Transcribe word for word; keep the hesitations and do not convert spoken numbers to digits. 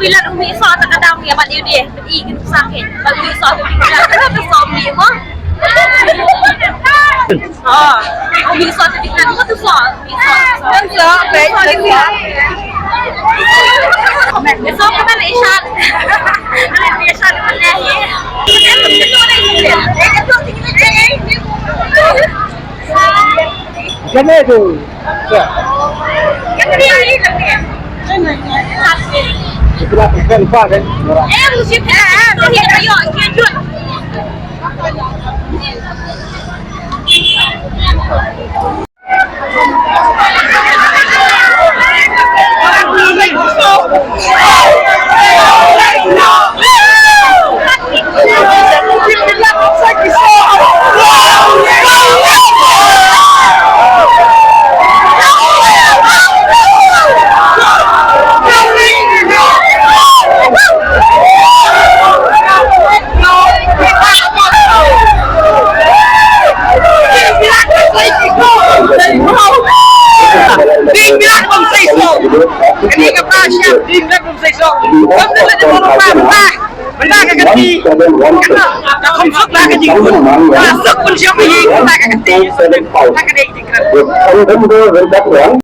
Pilat umi so ta kadam ya bat yu deh. I kin sa ke. Bat umi so tu pilat. Tu so umi mo. Oh, umi so tu pilat mo tu so. So, baik, so. So ka ban ishan. Ishan ban ya. Kene tu. Bing bilang bang seiso. Kani ka pa siap bing bilang bang seiso. Bang bilang bang seiso. Benda ka kati. Ka kham suk ba ka jingkut. Ka suk pun siap hi. Benda ka kati. Ka kati jingkut.